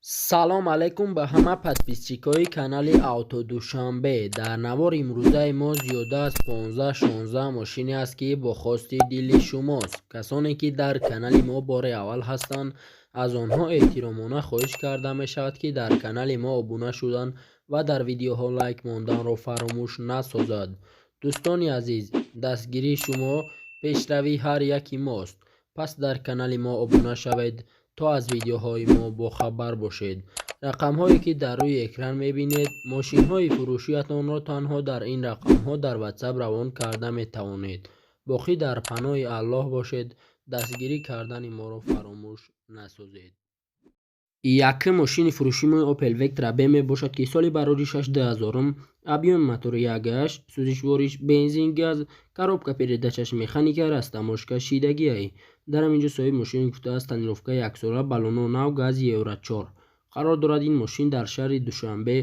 Салом алейкум ба ҳама подписчикои канали Авто Душанбе. Дар навори имрӯзаи мо зиёда аз 15-16 мошине аст, ки бо хости дили шумост. Касоне ки дар канали мо бори аввал ҳастанд, аз онҳо эҳтиромона хоҳиш карда мешавад, ки дар канали мо обуна шудан ва дар видеоҳо лайк монданро фаромӯш насозад. Дӯстони азиз, дастгирии шумо пешравии ҳар яки мост. Пас дар канали мо обуна шавед, то аз видеоҳои мо бохабар бошед. Рақамҳое ки дар рӯи экран мебинед, мошинҳои фурӯшиятонро танҳо дар ин рақамҳо дар Ватсап равон карда метавонед. Боқӣ дар паноҳи Аллоҳ бошед, дастгирӣ кардани моро фаромӯш насозед. Якум мошини фурӯшии Opel Vectra B мебошад, ки соли бароришаш 2000, объёми мотори 1.8, сӯзишвориш бензин, газ, коробка передачаш механика, растаможка шидагиай. Дар ҳамин ҷо соҳиби мошин гуфтааст: тонировка яксола, баллоно нав, гази Евро 4. Қарор дорад ин мошин дар шаҳри Душанбе.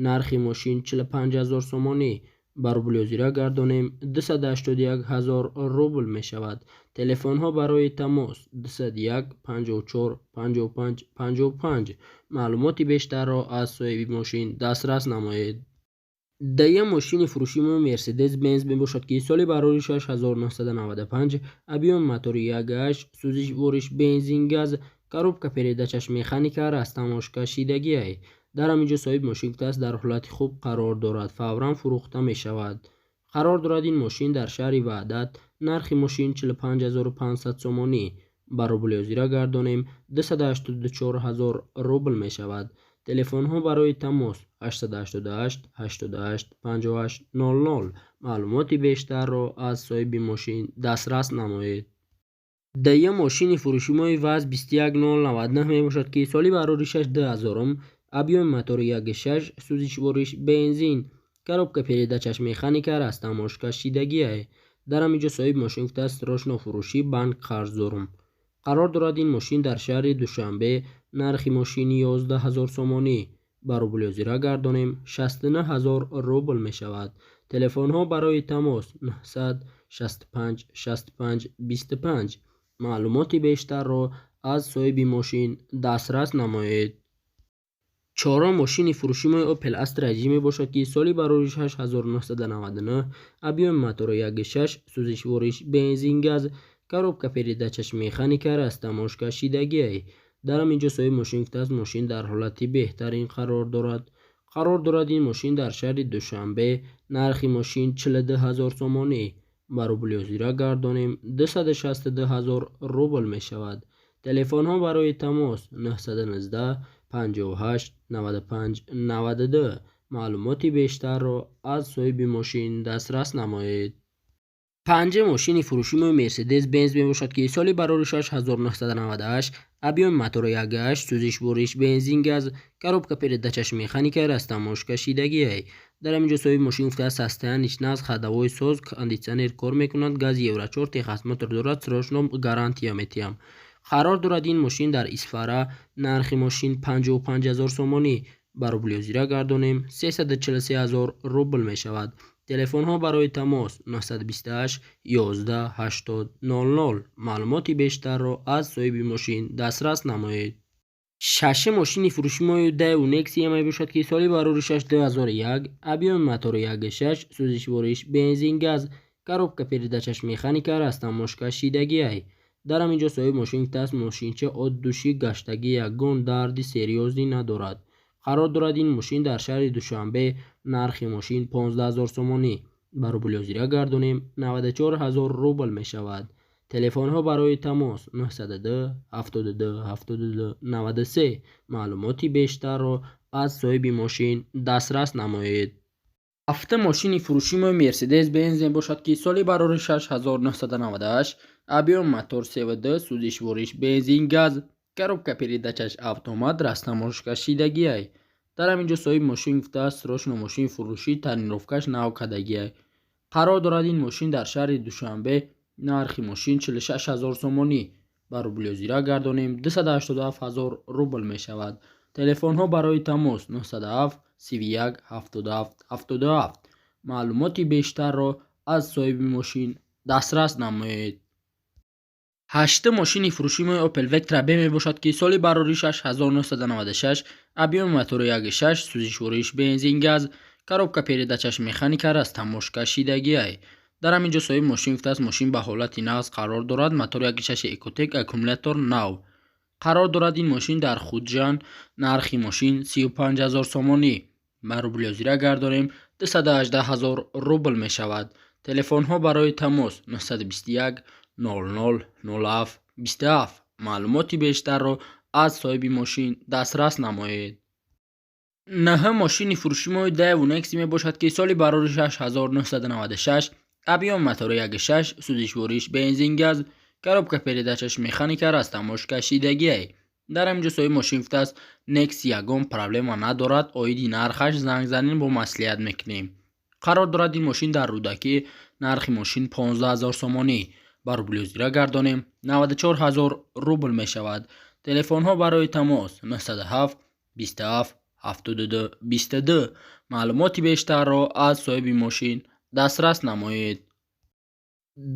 Нархи мошин 45 ҳазор сомонӣ, ба рубли ҳозира гардонем, 281 ҳазор рубл мешавад. Телефонҳо барои тамос 201 54 55 55. Маълумоти бештарро аз соҳиби мошин дастрас намоед. Дуюм мошини фурӯшии мо Мерседес Бенз мебошад, ки соли бароришаш 1995, объёми мотори 1.8, сӯзишвориш бензин, газ, коробка передачаш механика, растаможка шидагиай. Дар ҳамин ҷо соҳиби мошин гуфтааст, дар ҳолати хуб қарор дорад, фавран фурӯхта мешавад. Қарор дорад ин мошин дар шаҳри Ваҳдат. Нархи мошин 45 500 сомонӣ, ба рубли ҳозира гардонем, 284 ҳазор рубл мешавад. Телефонҳо барои тамос 888 88 58 00. Маълумоти бештарро аз соҳиби мошин дастрас намоед. Дуюм мошини фурӯшии ВАЗ 21099 мебошад, ки соли бароришаш 2000, объёми мотори 1.6, сӯзишвориш бензин, коробка передачаш механика, растаможка шидагиае. Дар ҳамин ҷо соҳиби мошин гуфтааст: срочно фурӯшӣ, банк қарз дорум. Қарор дорад ин мошин дар шаҳри Душанбе. Нархи мошин 11 ҳазор сомонӣ, ба рубли ҳозира гардонем, 69 ҳазор рубл мешавад. Телефонҳо барои тамос 965 65 25. Маълумоти бештарро аз соҳиби мошин дастрас намоед. Чорум мошини фурӯшии Opel Astra J мебошад, ки соли бароришаш 1999, объёми мотори 1.6, сӯзишвориш бензин, газ, коробка передачаш механика, растаможка шидагиай. Дар ҳамин ҷо соҳиби мошин гуфтааст, мошин дар ҳолати беҳтарин қарор дорад. Қарор дорад ин мошин дар шаҳри Душанбе. Нархи мошин 42 ҳазор сомонӣ, ба рубли ҳозира гардонем, 262 ҳазор рубл мешавад. Телефонҳо барои тамос 919 58 95 92. Маълумоти бештарро аз соҳиби мошин дастрас намоед. Панҷум мошини фурӯшии Мерседес Бенз мебошад, ки соли бароришаш 1998, объёми мотори 1.8, сӯзишвориш бензин, газ, коробка передачаш механика, растаможка шидагиай. Дар ҳамин ҷо соҳиби мошин гуфтааст: состояниш нағз, ходовой соз, кондитсионер кор мекунад, гази Евро 4, техосмотр дорад, срочно гарантия метиҳам. Қарор дорад ин мошин дар Исфара. Нархи мошин 55 ҳазор сомонӣ, ба рубли ҳозира гардонем, 343 ҳазор рубл мешавад. Телефонҳо барои тамос 928 11 80 00. Маълумоти бештарро аз соҳиби мошин дастрас намоед. Шашум мошини фурӯшии Daewoo Nexia мебошад, ки соли бароришаш 2001, объёми мотори 1.6, сӯзишвориш бензин, газ, коробка передачаш механика, растаможка шидагиай. Дар ҳамин ҷо соҳиби мошин гуфтааст, мошинча от души гаштагӣ, ягон дарди серьёзӣ надорад. Қарор дорад ин мошин дар шаҳри Душанбе. Нархи мошин 15 ҳазор сомонӣ, ба рубли ҳозира гардонем, 94 ҳазор рубл мешавад. Телефонҳо барои тамос 902 72 72 93. Маълумоти бештарро аз соҳиби мошин дастрас намоед. Ҳафтум мошини фурӯшии Мерседес Бенз мебошад, ки соли бароришаш 1998, объёми мотор 3.2, сӯзишвориш бензин, газ, коробка передачаш автомат, растаможка шидагиай. Дар ҳамин ҷо соҳиби мошин гуфтааст: срочно мошин фурӯшӣ, тонировкаш нав кардагиай. Қарор дорад ин мошин дар шаҳри Душанбе. Нархи мошин 46 ҳазор сомонӣ, ба рубли ҳозира гардонем, 287 ҳазор рубл мешавад. Телефонҳо барои тамос 907 31 77 77. Маълумоти бештарро аз соҳиби мошин дастрас намоед. Ҳаштум мошини фурӯшии Opel Vectra B мебошад, ки соли бароришаш 1996, объёми мотори 1.6, сӯзишвориш бензин газ, коробка передачаш механика, растаможка шидагиай. Дар ҳамин ҷо соҳиби мошин гуфтааст, мошин ба ҳолати нағз қарор дорад, мотори 1.6 Ecotec, аккумулятор нав. Қарор дорад ин мошин дар Хуҷанд, нархи мошин 35 0 сомонӣ. Ба рубли ҳозира гардонем, 218 0 рубл мешавад. Телефонҳо барои тамос 921 00 07 27. Маълумоти бештарро аз соҳиби мошин дастрас намоед. Наҳум мошини фурӯшии Daewoo Nexia мебошад, ки соли бароришаш 1996, объёми мотори 1.6, сӯзишвориш бензин газ, коробка передачаш механика, растаможка шидагиай. Дар ҳамин ҷо соҳиби мошин гуфтааст, Nexia ягон проблема надорад, оиди нархаш занг занем, бо маслиҳат мекунем. Қарор дорад ин мошин дар Рӯдакӣ, нархи мошин 15 0 сомонӣ. Ба рубли ҳозира гардонем, 94 0 рубл мешавад. Телефонҳо барои тамос 907 27 72 22. Маълумоти бештарро аз соҳиби мошин дастрас намоед.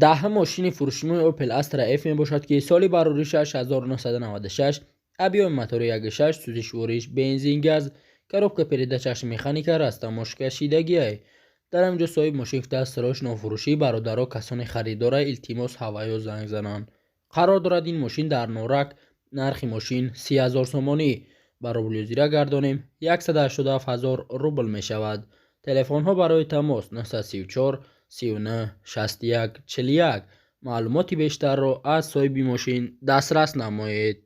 Даҳум мошини фурӯшии Opel Astra F мебошад, ки соли бароришаш 1996, объёми мотори 1.6, сӯзишвориш бензин газ, коробка передачаш механика, растаможка шидагиай. Дар ҳамин ҷо соҳиби мошин гуфтааст, срочно фурӯшӣ, бародаро, касоне харидора, илтимос, ҳаваё занг зананд. Қарор дорад ин мошин дар Норак, нархи мошин 30 0 сомонӣ. Ба рубли ҳозира гардонем, 187 0 рубл мешавад. Телефонҳо барои тамос 934 39 61 41. Маълумоти бештарро аз соҳиби мошин дастрас намоед.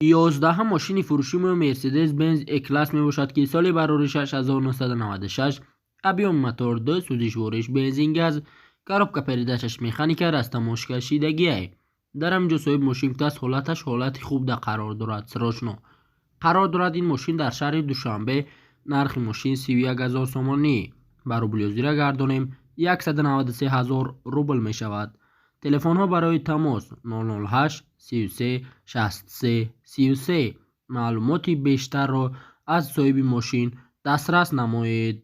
11-ум мошини фурӯшии Mercedes-Benz E-Class мебошад, ки соли бароришаш 1996, объёми мотор 2, сӯзишвориш бензин газ, коробка передачаш механика, растаможка шидагиай. Дар ҳамин ҷо соҳиби мошин гуфтааст, ҳолаташ ҳолати хуб да қарор дорад, срочно. Қарор дорад ин мошин дар шаҳри Душанбе, нархи мошин 31 0 сомонӣ. Ба рубли ҳозира гардонем, 193 0 рубл мешавад. Телефонҳо барои тамос 008 33 63 33. Маълумоти бештарро аз соҳиби мошин дастрас намоед.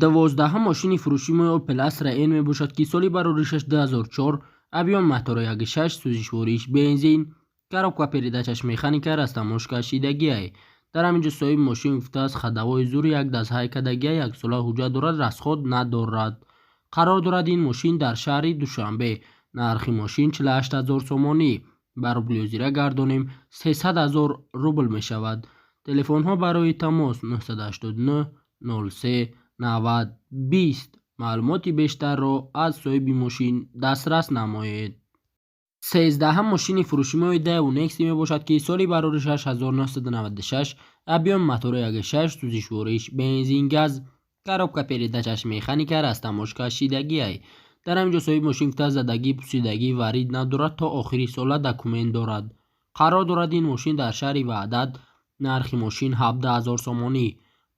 12-ум мошини фурӯшии Opel Astra N мебошад, ки соли бароришаш 2004, объёми мотори 1.6, сӯзишвориш бензин, коробка передачаш механика, растаможка шидагиай. Дар ҳамин ҷо соҳиби мошин гуфтааст, ходовой зур, як даст ҳайкадагиай, яксола ҳуҷҷат дорад, расход надорад. Қарор дорад ин мошин дар шаҳри Душанбе, нархи мошин 48 0 сомонӣ. Ба рубли ҳозира гардонем, 300 0 рубл мешавад. Телефонҳо барои тамос 989 03 90 20. Маълумоти бештарро аз соҳиби мошин дастрас намоед. 13-ум мошини фурӯшии Daewoo Nexia мебошад, ки соли бароришаш 1996, объёми мотори 1.6, сӯзишвориш бензин газ, коробка передачаш механика, растаможка шидагиай. Дар ҳамин ҷо соҳиби мошин гуфтааст, задагӣ, пусидагӣ, варид надорад, то охири сола документ дорад. Қарор дорад ин мошин дар шаҳри Ваҳдат, нархи мошин 17 0 сомонӣ.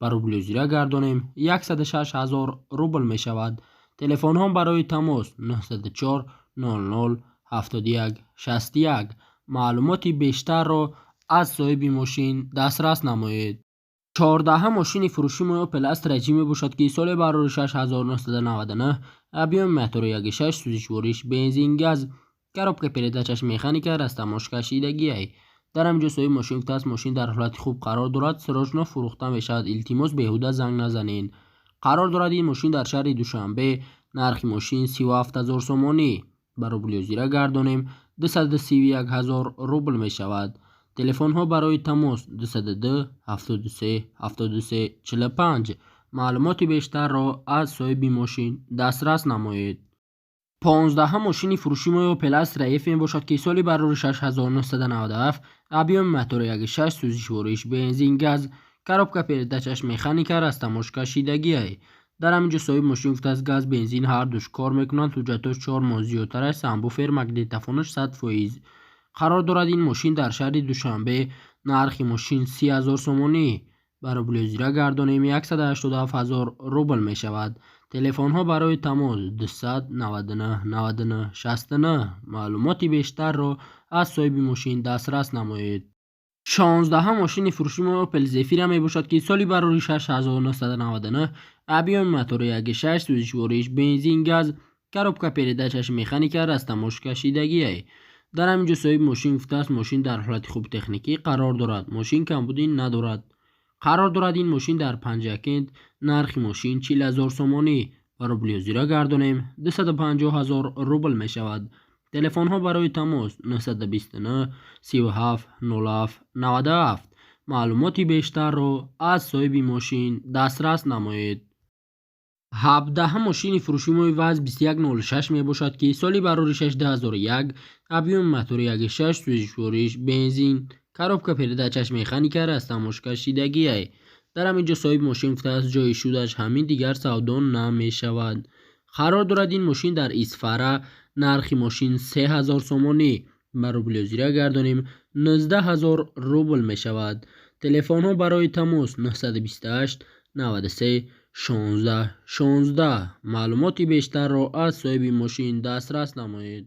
Ба рубли ҳозира гардонем, 106 0 рубл мешавад. Телефонҳо барои тамос 904 00 71 61. Маълумоти бештарро аз соҳиби мошин дастрас намоед. 14-ум мошини фурӯшии Opel Astra J мебошад, ки соли бароришаш 1999, объёми мотори 1.6, сӯзишвориш бензин газ, коробка передачаш механика, растаможка шидагиай. Дар ҳамин ҷо соҳиби мошин гуфтааст, мошин дар ҳолати хуб қарор дорад, срочно фурӯхта мешавад, илтимос, беҳуда занг назанед. Қарор дорад ин мошин дар шаҳри Душанбе, нархи мошин 37 0 сомонӣ. Ба рубли ҳозира гардонем, 231 0 рубл мешавад. Телефонҳо барои тамос 202 73 73 45. Маълумоти бештарро аз соҳиби мошин дастрас намоед. 15-ум мошини фурӯшии Opel Astra F мебошад, ки соли бароришаш 1997, объёми мотори 1.6, сӯзишвориш бензин газ, коробка передачаш механика, растаможка шидагиай. Дар ҳамин ҷо соҳиби мошин гуфтааст, газ, бензин ҳар душ кор мекунанд, ҳуҷҷатҳош 4 моҳ зиёдтар аст, сабвуфер, магнитофонаш 100%. Қарор дорад ин мошин дар шаҳри Душанбе, нархи мошин 30 0 сомонӣ. Ба рубли ҳозира гардонем, 187 0 рубл мешавад. Телефонҳо барои тамос 299 99 69. Маълумоти бештарро аз соҳиби мошин дастрас намоед. 16-ум мошини фурӯшии Opel Zafira мебошад, ки соли бароришаш 1999, объёми мотори 1.6, сӯзишвориш бензин газ, Коробка передачаш механика, растаможка шидагиай. Дар ҳамин ҷо соҳиби мошин гуфтааст, мошин дар ҳолати хуби техникӣ қарор дорад, мошин камбудӣ надорад. Қарор дорад ин мошин дар Панҷакент. Нархи мошин 40 000 сомонӣ, ба рубли ҳозира гардонем, 250 000 рубл мешавад. Телефонҳо барои тамос: 929 37 07 97. Маълумоти бештарро аз соҳиби мошин дастрас намоед. 17-ҳам мошини фурӯши мои ВАЗ 2106 мебошад, ки соли бароришаш 2001, объёми мотори 1,6, сӯзишвориш бензин, коробка передачаш механика, растаможка шидагиай. Дар ҳамин ҷо соҳиби мошин гуфтааст, ҷои шудаш ҳамин, дигар савдо намешавад. Қарор дорад ин мошин дар Исфара. Нархи мошин 3000 сомонӣ, ба рубли ҳозира гардонем, 19 000 рубл мешавад. Телефонҳо барои тамос: 928 93 16 16. Маълумоти бештарро аз соҳиби мошин дастрас намоед.